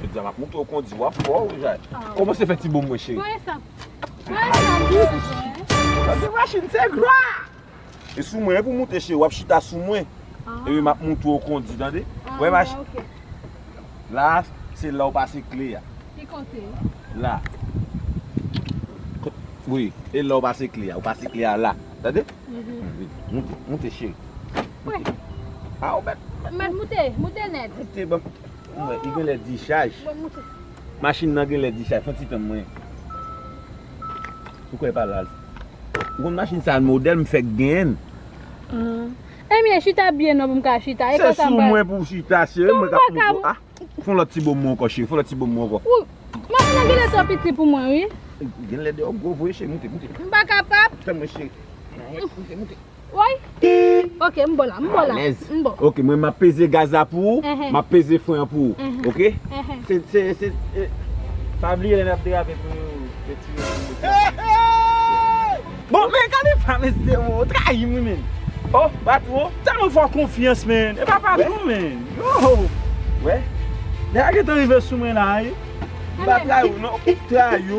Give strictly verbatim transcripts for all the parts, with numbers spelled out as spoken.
Jodi a m ap montre w kondi, w ap fò wi, Jay. Kòmanse fè ti bonm mwen, cheri. Pran sa. Pran sa, pran sa. Paske machin se glwa. E sou mwen pou moute, cheri, w ap chita sou mwen. Epi m ap montre w kondi, tande? Wè machin. La, se la w pase kle a. Ki kote? La. Wi, e la w pase kle a. W pase kle a la. Tande? Wi, moute, moute, cheri. Wi. A, ou mèt. Mèt moute, moute nèt. Moute, ban m. Mwen, li genlè dichaj. Machin nan genlè dichaj, fè ti tann mwen. Ou kwè pa la? Ou konn machin sa modèl m fèk genyen. Ebyen, chita byen non pou m ka chita. Se sou mwen pou chita, cheri, mwen ka pou a. Fon lòt ti bonm mwen ankò, cheri, fon lòt ti bonm mwen ankò. Machin nan genlè twò piti pou mwen, wi. Genlè de gwo vre, cheri, moute, moute. M pa kapab. Tann mwen, cheri. Moute, moute. Woy. Ok, m bò la, m bò la. M bò. Ok, mwen m ap peze gaz la pou ou, m ap peze fren an pou ou. Ok? Se, se, se, e, pa bliye lè n ap derape pou nou retire. Bon, men gade sa, mesye, ou trayi m, wi, men. Oh, patwon. Tèlman fè w konfyans, men. E pa patwon, men. Yo. Wè. Nèg la gentan rive sou mwen la, wi. M pa trayi w, non. Trayi w.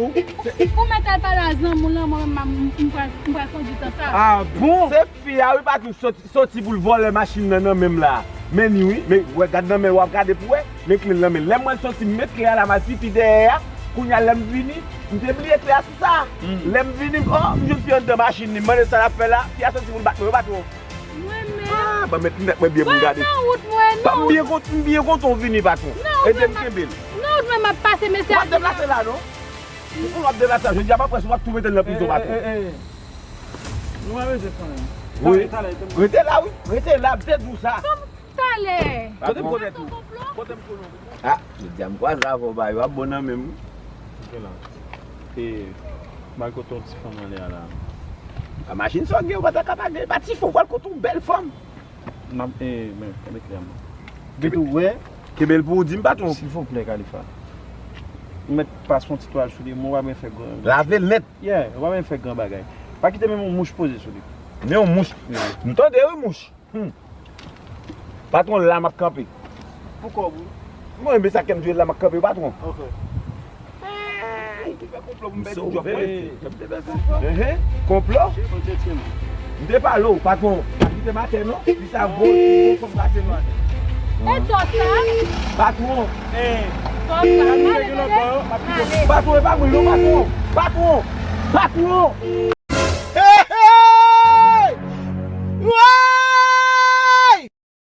Ou mèt al pale a zanmi w lan, mwen menm, m, m pral, m pral kondui tan sa. Ah bon? Se fi a, wi, patwon, soti, soti pou l vòlè machin nan nan men m la. Men ni, wi. Men, wè, gad nan men w, w ap gade pou wè. Men kle l nan men l. Lè m wè l soti, m met kle a la, m al pipi dèyè a. Kounye a, lè m vini, m te bliye kle a sou sa. Lè m vini, oh, m jwenn fi anndan machin li. M mande sa l ap fè la. Fi a soti pou l bat mwen, wi, patwon. Mwen menm. Ah, ban m met linèt mwen byen pou m gade. Nan wout mwen, non. M byen kont-, m byen kontan w vini, patwon. Ede m kenbe l. Nan wout mwen, m ap pase, mesye. W ap deplase la, non? Ou w ap deplase la. Jodi a, m ap wè si w ap tou mete l nan prizon, patwon. Nou pa bezwen fè anyen. Wi. Talè, talè, rete la, wi. Rete la, m te di w sa. Talè. Kote m konnen tou? Kote m konnen? Ah, jodi a m kwaze avè w, ba yo ap bon nan men m. Ok la. E, m al kote yon ti fanm anlè a la. A machin sa w gen, ou pa ta ka pa gen. Pa ti fanm, ou al kote yon bèl fanm. M ap, e, men, kenbe kle a, man. Genbe tou, wè. Kenbe l pou ou, di m, patwon. Silvouplè, Khalifa. M mèt pase yon ti twal sou li, men ou pa bezwen fè gran. Lave l nèt. Yeah, ou pa bezwen fè gran bagay. Pa kite menm yon mouch poze sou li. Men yon mouch. M tande, wi, mouch. Hmm. Patwon, la m ap kanpe. Poukò, bro? Mwen, men sa kè m dwe la m ap kanpe, patwon. Ok. Ay, ki fè konplo pou m pèdi djòb mwen? Ehe, konplo? M te pale w, patwon. Pa kite m atè, non. Li sa gwo, gwo kòm brase nou atè. E to sa? Patwon. To sa? Ale, ale. Patwon, e pa mwen, non, patwon. Patwon. Patwon.